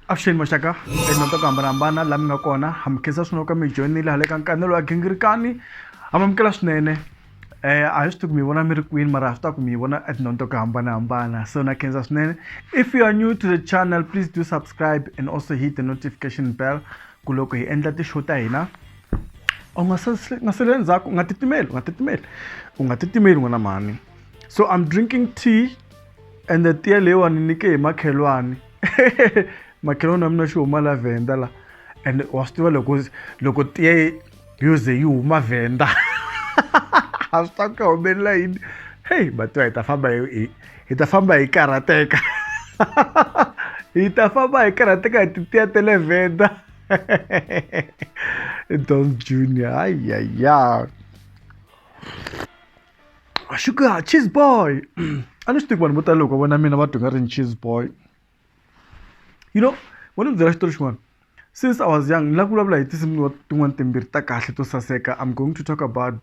Avuxeni maxaka etindhawu ta ku hambanahambana laha mi nga kona ha mi khensa swinene ka mi joyinile hala ka nkanelo wa gingirikani ha mi amukela swinene a hi swi tivi ku mi vona mi ri kwini mara ha swi tiva ku mi vona etindhawini ta ku hambanahambana so na khensa swinene if you are new to the channel please do subscribe and also hit the notification bell ku loko hi endla ti-show ta hina u nga nga saleli endzhaku u nga titimeli u nga titimeli u nga titimeli n'wana mhani so I'm drinking tea ende tiya leyiwani nyike hi makhelwani makhelwani wa mina xi huma la Venda la ende wa swi tiva loko loko tiya yo ze yi huma Venda a swi ta ku humelela yini heyi mativa hi ta famba hi hi ta famba hi karhateka hi ta famba hi karhateka hi titiya ta le Venda Don Junior ayaya sugar cheese boy a ni swi tivi vanhu vo tala loko va vona mina va twa nga ri ni cheese boy you know vo ni byela xitori xin'wana since I was young ni lava ku vulavula hi tinsimu tin'wana timbirhi ta kahle to saseka I'm going to talk about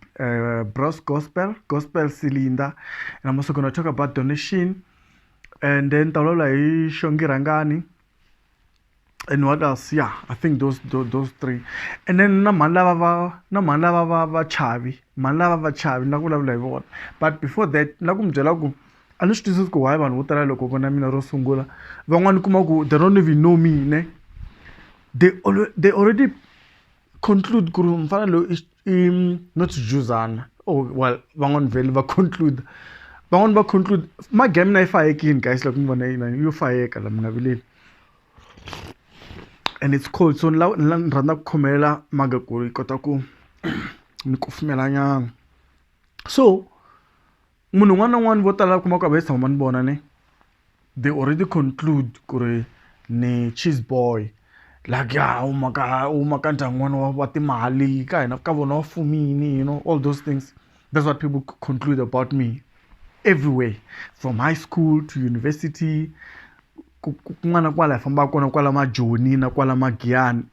Bros Gospel Gospel Cylinder and I'm also gonna talk about Donation and then ni ta vulavula hi Xongi Rhangani and what else yeah I think those those, those three and then na mhani lava va na mhani lava va va chavi mhani lava va chavi ni lava ku vulavula hi vona but before that ni lava ku mi byela ku a ni swi twisisi ku why vanhu vo tala loko vona mina ro sungula van'wani kuma ku they don't even know me ne they they already conclude ku ri mfana loyi i not Juzana oh well van'wani vhele va conclude van'wani va conclude magi ya mina yi fayekini guys loko mi vona yina yo fayeka la mi nga vileli and it's cold so ni lava ni rhandza ku khomelela maga ku yi kota ku ni kufumela nyana so munhu un'wana na un'wana vo tala kuma ku a va se tshama va ni vona ne they already conclude ku ri ni cheese boy like ya u maka u maka ndyangu wun'wana wa wa timali ka hina ka vona wa fumini you know all those things that's what people conclude about me everywhere from high school to university kun'wana na kun'wana laha hi fambaka kona kwala majoni na kwala magiyani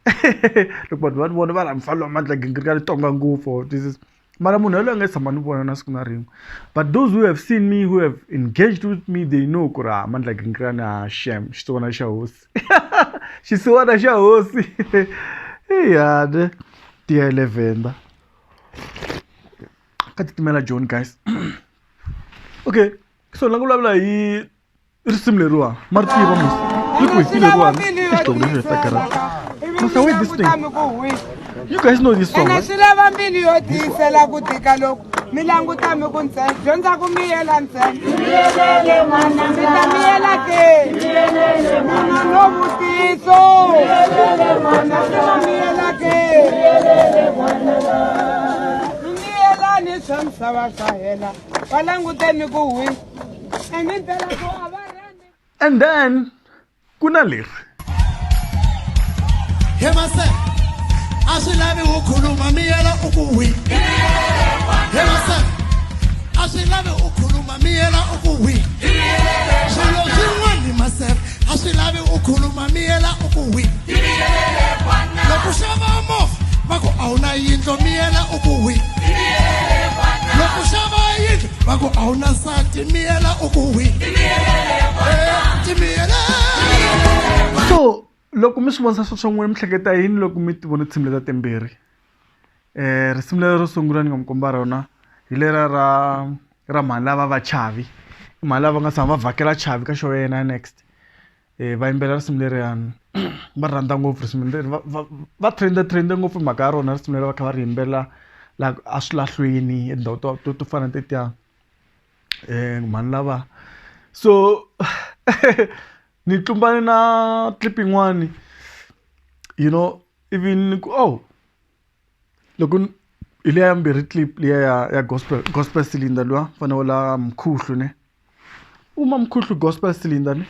loko vanhu va ni vona va ri mfana lowa mandla gingirikani tonga ngopfu this is mara munhu yaloye a nga tshama ni vona na siku na rin'we but those who have seen me who have engaged with me they know ku ri ha mandla gingirikani ha shem xisiwana xa hosi xisiwana xa hosi eyane tiya le venda ka titimela joni guys okay so ni lava ku vulavula hi risimu leriwa ma ri tiva mos ri kwihi leriwani i xidloko lexi heta karata mos wait this thing you guys know this song ene swi lava mbilu yo tiyisela ku tika loko mi languta mi ku ntsena dyondza ku miyela ntsena mi ta miyela ke munhu no vutiso mi ta miyela ke miyelani swa misava swa hela va languteni ku hwi And then ku na leri he mase a swi lavi u khuluma miyela u ku hwi he mase a swi lavi u khuluma miyela u ku hwi swilo swin'wana maseve a swi lavi u khuluma miyela u ku hwi loko xava movha va ku a wu na yindlo miyela u ku hwi loko xava yindlu va ku a wu na nsati miyela u ku hwi timiyele so loko mi swi vonisa swa n'wina mi hleketa yini loko mi ti vona tinsimu leta timbirhi um risimu leri ro sungula ni nga mi komba rona hi lera ra ra mhani lava va chavi i mhani lava nga tshama va vhakela chavi ka show ya yena next va yimbelela risimu leriyani va ri rhandza ngopfu risimu leri va va va trend trend ngopfu mhaka ya rona risimu leri va kha va ri yimbelela la eswilahlweni etindhawu to to to fana na tetiya mhani lava so ni tlumbane na clip yin'wani you know ivi ni ku oh loko hi liya ya mbirhi clip liya ya ya gospel gospel cylinder luya mfana wa la mkhuhlu ne uma mkhuhlu gospel cylinder ne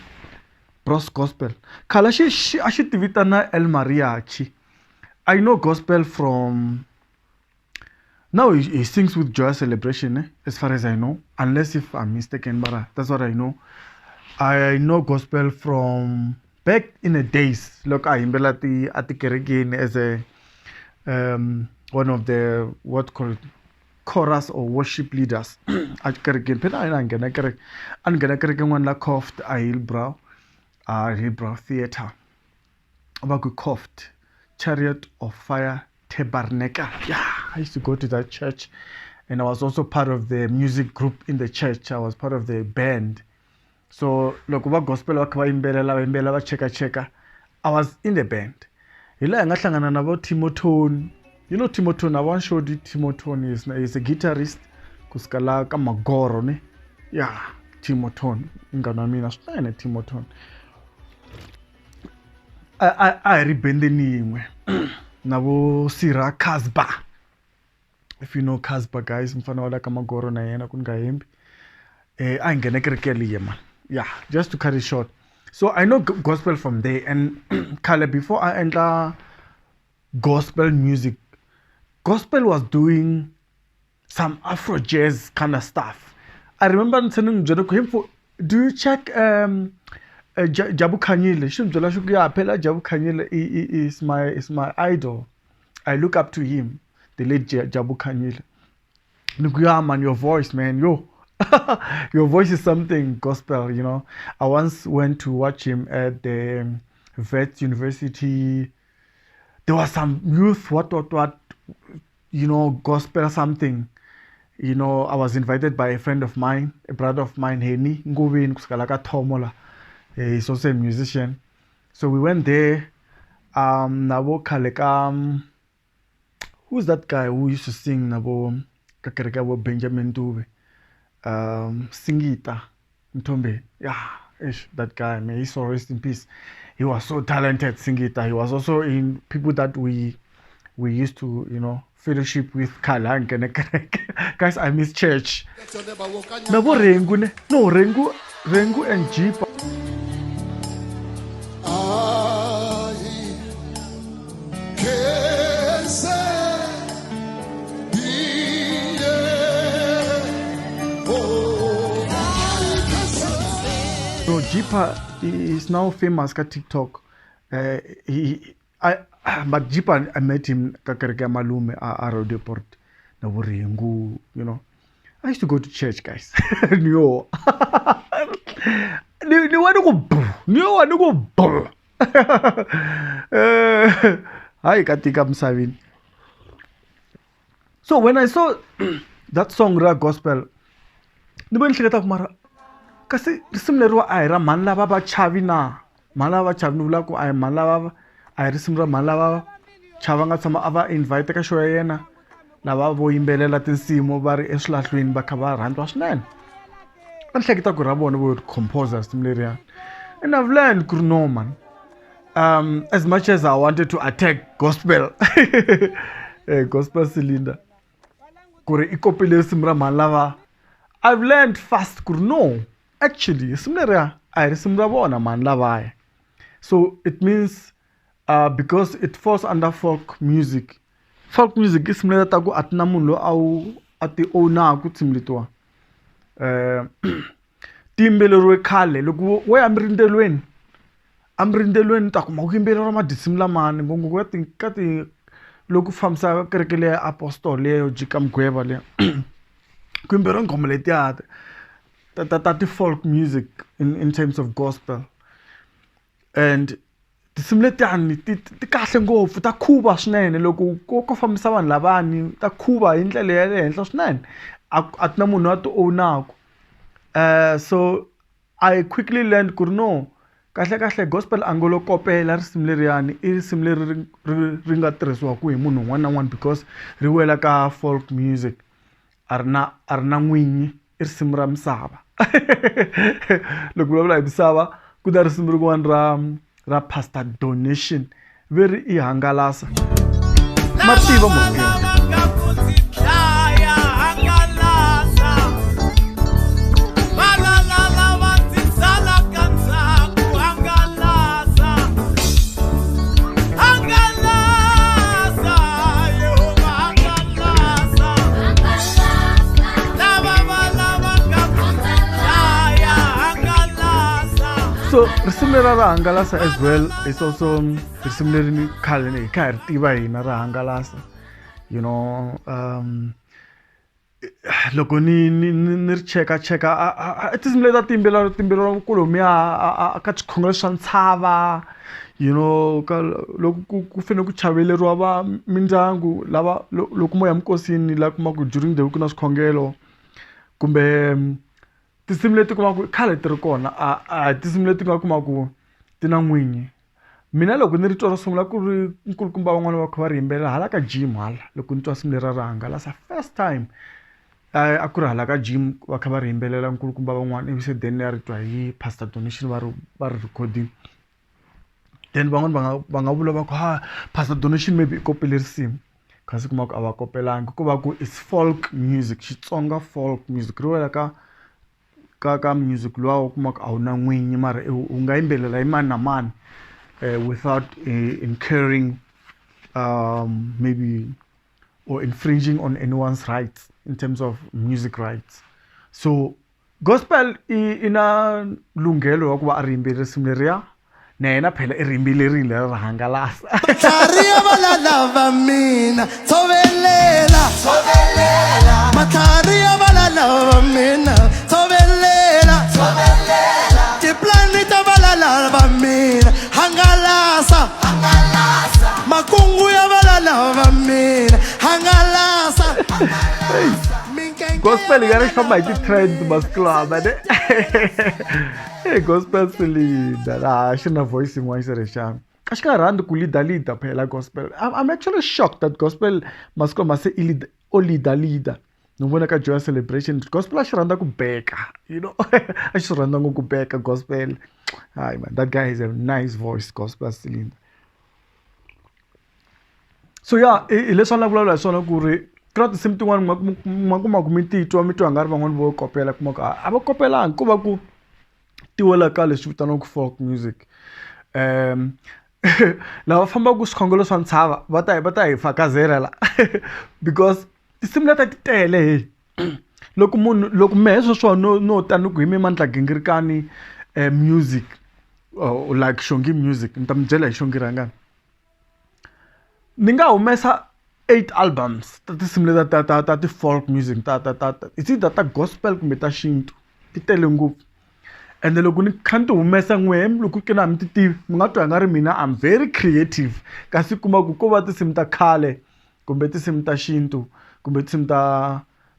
bros gospel khale xi xi a xi ti vitana El Mariachi I know gospel from now he sings with Joyous Celebration eh? as far as I know unless if I'm mistaken but that's what I know I know gospel from back in the days loko a yimbela ti a tikerekeni as a one of the what call it chorus or worship leaders a kerekeni phela a na nghena kereke a ni nghena kereke yin'wana la Coft a Hillbrow a Hillbrow Theatre. Va ku Coft, Chariot of Fire Tabernacle. Yeah, I used to go to that church, and I was also part of the music group in the church. I was part of the band. So loko va gospel va kha va yimbelela, va yimbelela, va chekacheka, I was in the band. Hi laha hi nga hlangana na vo Timotone. You know Timotone, I once showed you Timotone. Is a guitarist kusuka la ka Magoro ne. Yeah, Timotone, munghana wa mina swinene Timotone. A hi ri bendeni yin'we na vo Sira Casba. If you know Casba guys, mfana wa la ka Magoro na yena ku ni nga hembi. A hi nghena kereke liya man. Yeah, just to cut it short. So I know gospel from there, and khale before I endla gospel music, gospel was doing some Afro jazz kind of stuff. I remember ni tshame ni n'wi byela ku hemfo, do you check Jabu Khanyile? Xi ni byela xi ku ya phela Jabu Khanyile is my idol. I look up to him, the late Jabu Khanyile. Ni ku ya man, your voice man, yo. Your voice is something gospel, you know. I once went to watch him at the Wits University. There was some youth, what, what, what, you know, gospel something. You know, I was invited by a friend of mine, a brother of mine, Henny Ngubin, kusuka la ka Thomola. He's also a musician. So we went there. Nabo khale ka, who's that guy who used to sing nabo ka kereke ya bo Benjamin Dube? Singita Ntombe. Yeah, ish, that guy, may he so rest in peace. He was so talented, Singita. He was also in people that we used to, you know, fellowship with khale a nghena kereke. Guys, I miss church. Na vo Rengu ne? No, Rengu, Rengu and Jeep. So Jeepa is now famous ka TikTok. But Jeepa, I met him ka kereke ya malume a Roodepoort na vo Rengu, you know. I used to go to church, guys. Ni yo. Ni wa ni ku bu. Ni wa ni ku bu. Hayi ka tika misaveni. So when I saw that song ra gospel, ni vone ni hleketa ku mara kasi risimu leriwa a hi ra mhani lava va chavi na? Mhani lava va chavi, ni vula ku a hi mhani lava, a hi risimu ra mhani lava chava nga tshama a va invite ka show ya yena, lava vo yimbelela tinsimu va ri eswilahlweni va kha va rhandziwa swinene. A ni hleketa ku ra vona vo composer risimu leriya. And I've learned ku ri no man, as much as I wanted to attack gospel, gospel cylinder ku ri i kopile risimu ra mhani lava, I've learned fast ku ri no, actually risimu leriya a hi risimu ra vona mhani lavaya. So it means because it falls under folk music. Folk music i risimu leriya ta ku a ti na munhu loyi a wu a ti ownaku tinsimu letiwa. Ti yimbeleriwe khale loko wo ya emirindelweni, emirindelweni u ta kuma ku yimbeleriwa madisimu lamani ngopfungopfu ka ti ka ti loko fambisa kereke leya apostol leya yo jika mugweva liya, ku yimbeleriwa nghoma letiya ta ti-folk music in terms of gospel. And tinsimu letiyani ti kahle ngopfu, ta khuva swinene loko ko fambisa vanhu lavani, ta khuva hi ndlela ya le henhla swinene. A ti na munhu loyi a ti ownaku. So I quickly learned ku ri no, kahle kahle gospel a ngo lo kopela risimu leriyani, i risimu leri ri nga tirhisiwaka hi munhu un'wana na un'wana because ri wela ka folk music. A ri na n'winyi, i risimu ra misava. Loko vulavula hi misava, ku na risimu rin'wana ra Pastor Donation ve ri i hangalasa. Ma tiva mos. So risimu leri ra hangalasa as well is also risimu leri ni khale ni hi kha hi ri tiva hina ra hangalasa, you know. Loko ni ni ni ni ri chekacheka a tinsimu leti a ti yimbelela ti yimbeleriwa kolomuya a ka swikhongelo swa ntshava you know ka loko ku ku fanele ku chaveleriwa va mindyangu lava loko mo ya eminkosini la kumaka during the week ku na swikhongelo kumbe tinsimu leti kumaka khale ti ri kona a a hi tinsimu leti nga kumaka ti na n'winyi. Mina loko ni ri twa ro sungula ku ri nkulukumba van'wani va kha va ri yimbelela hala ka gym hala loko ni twa risimu leri ra hangalasa first time a ku ri hala ka gym va kha va ri yimbelela nkulukumba van'wana ivi se then ni ya ri twa hi pastor Donation va ri va ri rhikhodini then van'wani va nga va nga vula va ku ha pastor Donation maybe i kopele risimu kasi u kuma ku a va kopelangi ko va ku is folk music Xitsonga folk music ri wela ka ka ka music luwa u kuma ku a wu na n'winyi mara u nga yimbelela hi mani na mani without incurring maybe or infringing on anyone's rights in terms of music rights so gospel i na lunghelo wa ku va a ri yimbelela risimu leriya na yena phela i ri yimbelerile ra hangalasa Matlhari ya valala va mina tshovelela tshovelela matlhari ya valala va mina tshovelela tshovelela tiplani ta valala va mina hangalasa hangalasa makungu ya valala va mina hangalasa gospel yi nga ri famba hi ti-trend masiku lama ne Hey, gospel swi leader laha xi na voice yin'wana xi ri xa a xi nga rhandzi ku leader leader phela gospel I'm actually shocked that gospel masiku lama se i leader o leader leader ni vona ka joy celebration gospel a xi rhandza ku beka you know a xi rhandza ngopfu ku beka gospel hayi man that guy has a nice voice gospel cylinder so ya hi leswi a ni la vulavula hi swona ku ri ku na tinsimu tin'wani ma kuma ku mi titwa mi twa nga ri van'wani vo kopela kuma ku a va kopelangi ko va ku ti wela ka leswi vitaniwaka folk music lava fambaka swikhongelo swa ntshava va ta va ta hi fakazela la because tinsimu leti ti tele he loko munhu loko mehe sweswiwa no no ta ni ku hi me Mandla Gingirikani music or like Xongi music ni ta mi byela hi Xongi Rhangani. Ni nga humesa 8 albums ta tinsimu leti ta ta ta ti-folk music ta ta ta ta it's either ta gospel kumbe ta xintu ti tele ngopfu ende loko ni kha ni ti humesa n'wehe loko ku na mi ti tivi mi nga twa i nga ri mina I'm very creative kasi kuma ku ko va tinsimu ta khale kumbe tinsimu ta xintu kumbe tinsimu ta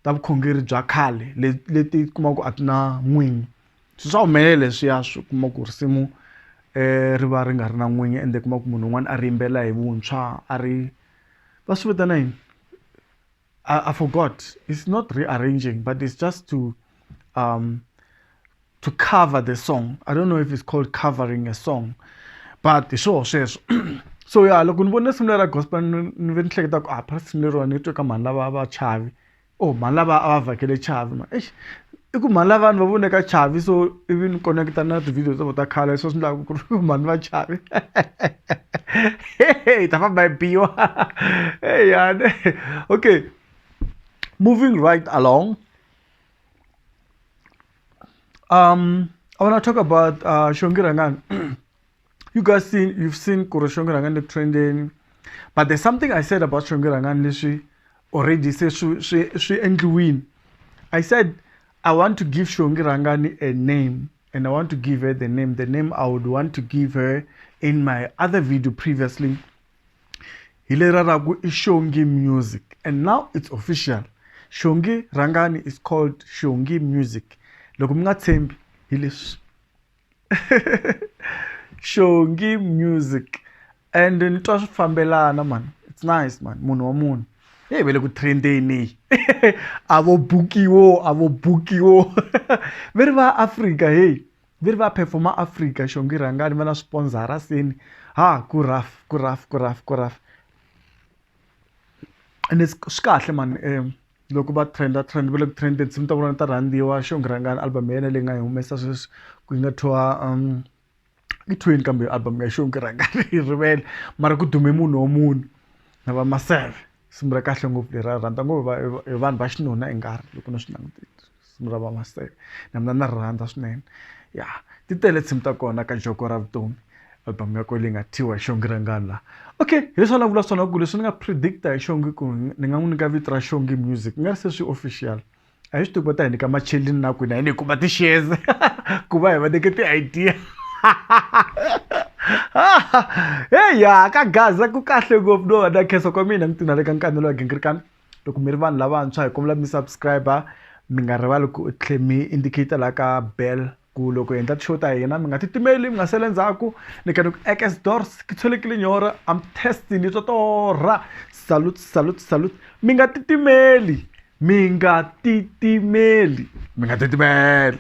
ta vukhongeri bya khale leti kumaka ku a ti na n'winyi. Swa humelela leswiya swi kuma ku risimu ri va ri nga ri na n'winyi ende u kuma ku munhu un'wana a ri yimbelela hi vuntshwa a ri va swi vitana yini I forgot it's not rearranging but it's just to to cover the song I don't know if it's called covering a song but hi swoho sweswo so ya loko ni vone risimu leri ra gospel ni ve ni hleketa ku a risimu leriwani ni twe ka mhani lava va chavi oh mhani lava a va vhakele chavi ma eish i ku mhani lava vanhu va vone ka chavi so ivi ni connect-a na tivhidiyo ta vona ta khale sweswi ni lava ku ri mhani va chavi hi ta famba hi biwa eyani okay moving right along I want to talk about Xongi Rhangani you guys seen you've seen ku ri Xongi Rhangani le ku trendeni but there's something I said about Xongi Rhangani leswi already se swi swi swi endliwini I said I want to give Xongi Rhangani a name and I want to give her the name the name I would want to give her in my other video previously hi lera ra ku i Xongi Music and now it's official Xongi Rhangani is called Xongi Music loko mi nga tshembi hi leswi Xongi music and ni twa swi fambelana man it's nice man munhu wa munhu heyi va le ku trendeni a vo bukiwo a vo bukiwo ve ri va Afrika heyi ve ri va perform-a Afrika Xongi Rhangani va na swiponzara seni ha ku rough ku rough ku rough ku rough ende swi kahle mani loko va trend-a trend va le ku trend-eni tinsimu ta vona ta rhandziwa Xongi Rhangani album ya yena leyi nga yi humesa sweswi ku yi nga thyiwa i thyiweni kambe album ya Xongi Rhangani yi rivele mara ku dume munhu wa munhu na va Maseve risimu ra kahle ngopfu leri ra rhandza ngopfu va hi vanhu va xinuna i nga ri loko ni swi langutile risimu ra va Maseve na mina na ri rhandza swinene ya ti tele tinsimu ta kona ka joko ra vutomi. Album ya ko leyi nga thyiwa hi Xongi Rhangani laha. Okay, hi leswi a ni vula swona ku leswi ni nga predicta hi Xongi ku ni nga n'wi nyika vito ra Xongi Music ku nga ri se swi official. A hi swi tivi ku va ta hi nyika macheleni na kwini a hi ni hi kuma ti-shares ku va hi va nyike ti-idea. Heya ka Gaza ku kahle ngopfu no na khensa kwa mina ni tina le ka nkanelo wa Gingirikani. Loko mi ri vanhu lavantshwa hi kombela mi subscribe mi nga rivali ku tlhe mi indicate la ka bell ku loko hi endla ti-show ta hina mi nga titimeli mi nga sele ndzhaku ni ka ni ku ekes dors ki tsholekile nyora I'm testing ni twa torha salute salute salute mi nga titimeli mi nga titimeli mi nga titimeli.